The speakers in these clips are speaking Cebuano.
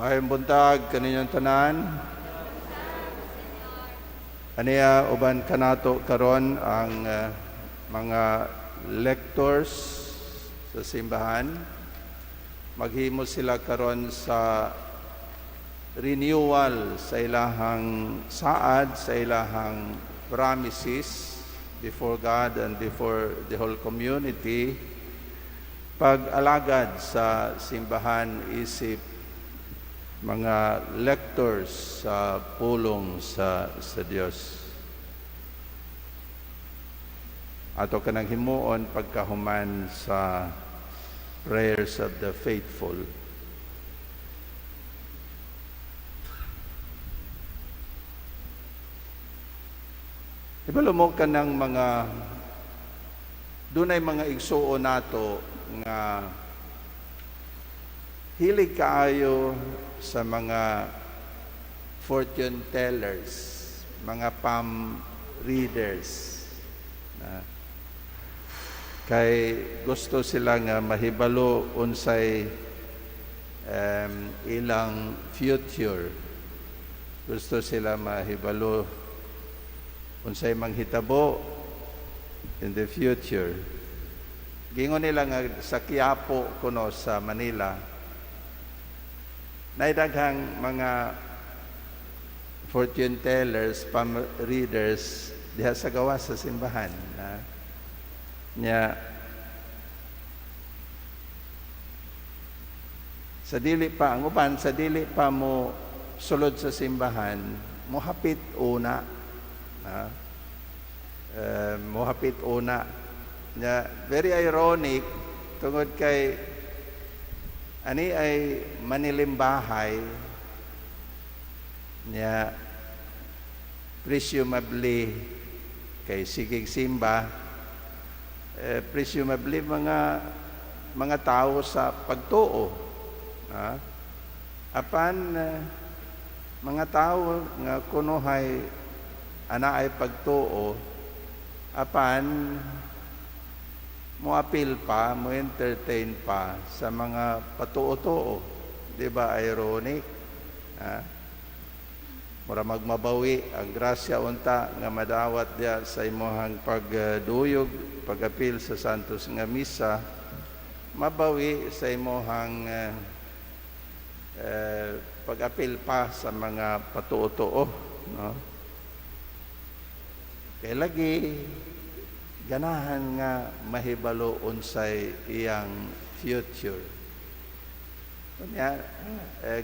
Maayong buntag kaninyong tanan. Aniya uban kanato karon ang mga lectors sa simbahan. Maghimo sila karon sa renewal sa ilahang saad, sa ilahang promises before God and before the whole community, pag-alagad sa simbahan isip mga lectors sa pulong sa Dios. Ato kanang himuon pagkahuman sa prayers of the faithful. Ibalo mo kanang mga dunay mga igsuon nato nga hilig kaayo sa mga fortune tellers, mga palm readers. Na kay gusto sila nga mahibalo unsay ilang future. Gusto sila mahibalo unsay manghitabo in the future. Gingon nila nga sa Quiapo kuno sa Manila, naidaghang mga fortune tellers, palm readers diha sa gawas sa simbahan. Na, nya sa dili pa ang uban, sa dili pa mo sulod sa simbahan, mohapit una. Na, mohapit una. Nya very ironic tungod kay ani ay manilimbahay, nya presumably kay sigig simba, presumably mga tao sa pagtuo. Ha? Apan mga tao nga kunuhay ana ay pagtuo, apan moapil pa, mo entertain pa sa mga patuo-tuo. Di ba ironic? Ha? Mura magmabawi ang grasya unta nga madawat diya sa imuhang pagduyog, pagapil sa Santos nga Misa, mabawi sa imuhang pag-apil pa sa mga patuo-tuo, no? Kay lagi ganahan nga mahibalo unsay iyang future. Unya,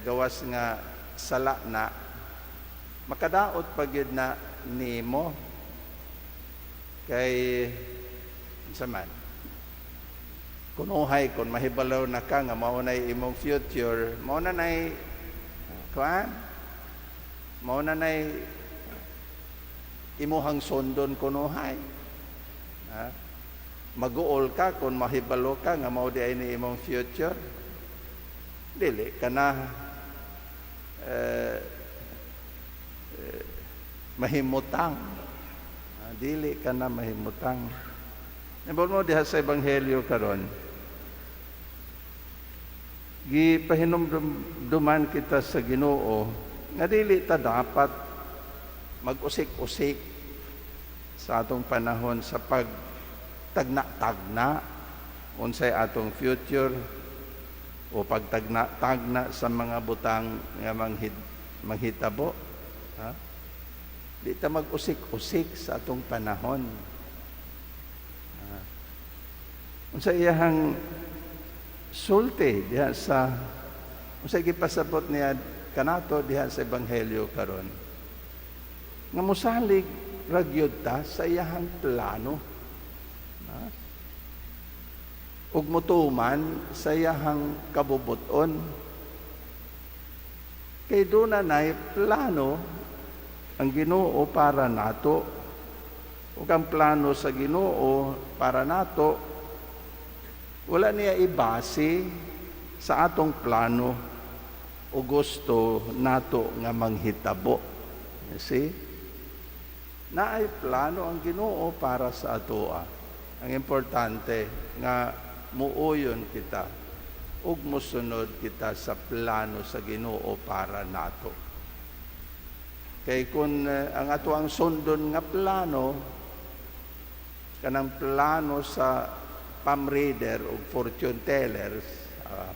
gawas nga sala na, makadaot pa gyud na nimo kay unsa man, kunuhay kon mahibalo na ka nga mao nay imong future, mao na nay kuan, mao na nay imuhang sundon kunuhay. Ha? Maguol ka kung mahibalo ka nga mao di ay ni imong future. Dili ka na mahimutang. Dili ka na mahimutang. Nabol mo diha sa Ebanghelyo karon, gipahinumduman kita sa Ginoo nga dili ta dapat mag-usik-usik sa atong panahon sa pagtagna-tagna unsay atong future o pagtagna-tagna sa mga butang nga manghitabo. Ha? Di ta mag-usik-usik sa atong panahon. Ha? Unsa iyahang sulti diha sa unsay gipasabot niya kanato diha sa Ebanghelyo karon, nga mosalig ra gyud ta sa iyahang plano. Ha? Ug motuman sa iyahang kabubuton. Kay doon na plano ang Ginoo para nato. Ug ang plano sa Ginoo para nato, wala niya ibase sa atong plano o gusto nato nga manghitabo. You see? Naay plano ang Ginoo para sa atoa. Ang importante nga muuyon kita ug mosunod kita sa plano sa Ginoo para nato. Kay kung ang ato ang sundon nga plano, kanang plano sa palm reader o fortune tellers,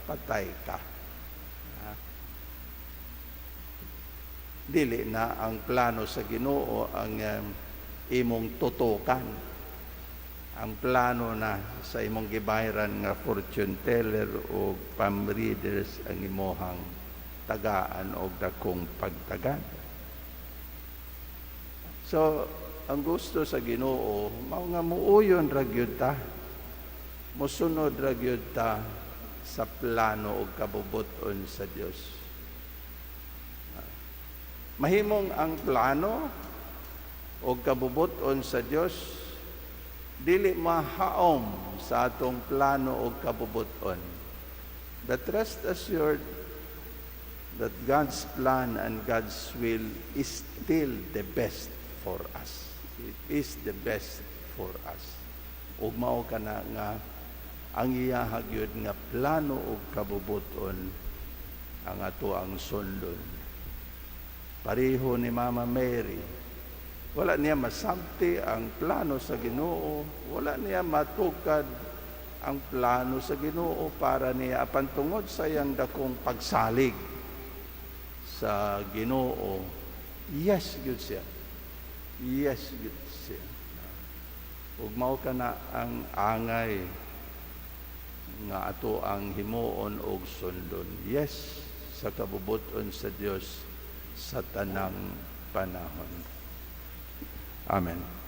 patay ka. Dili na ang plano sa Ginoo ang imong tutukan. Ang plano na sa imong gibayran nga fortune teller o palm readers ang imuhang tagaan og dakong pagtagad. So, ang gusto sa Ginoo mao nga muuyon ra gyud ta. Mosunod ra gyud ta sa plano ug kabubut-on sa Dios. Mahimong ang plano o kabubut-on sa Dios dili mahaom sa atong plano o kabubut-on. But rest assured that God's plan and God's will is still the best for us. It is the best for us. Ug mao kana nga ang iya gyud nga plano ug kabubut-on ang ato ang sundon. Pareho ni Mama Mary, wala niya masabti ang plano sa Ginoo, wala niya matukad ang plano sa Ginoo para niya, apan tungod sa iyang dakong pagsalig sa Ginoo, yes gyud siya. Yes gyud siya. Ug mao kana ang angay nga ato ang himuon og sundon. Yes sa kabubut-on sa Dios sa tanang panahon. Amen.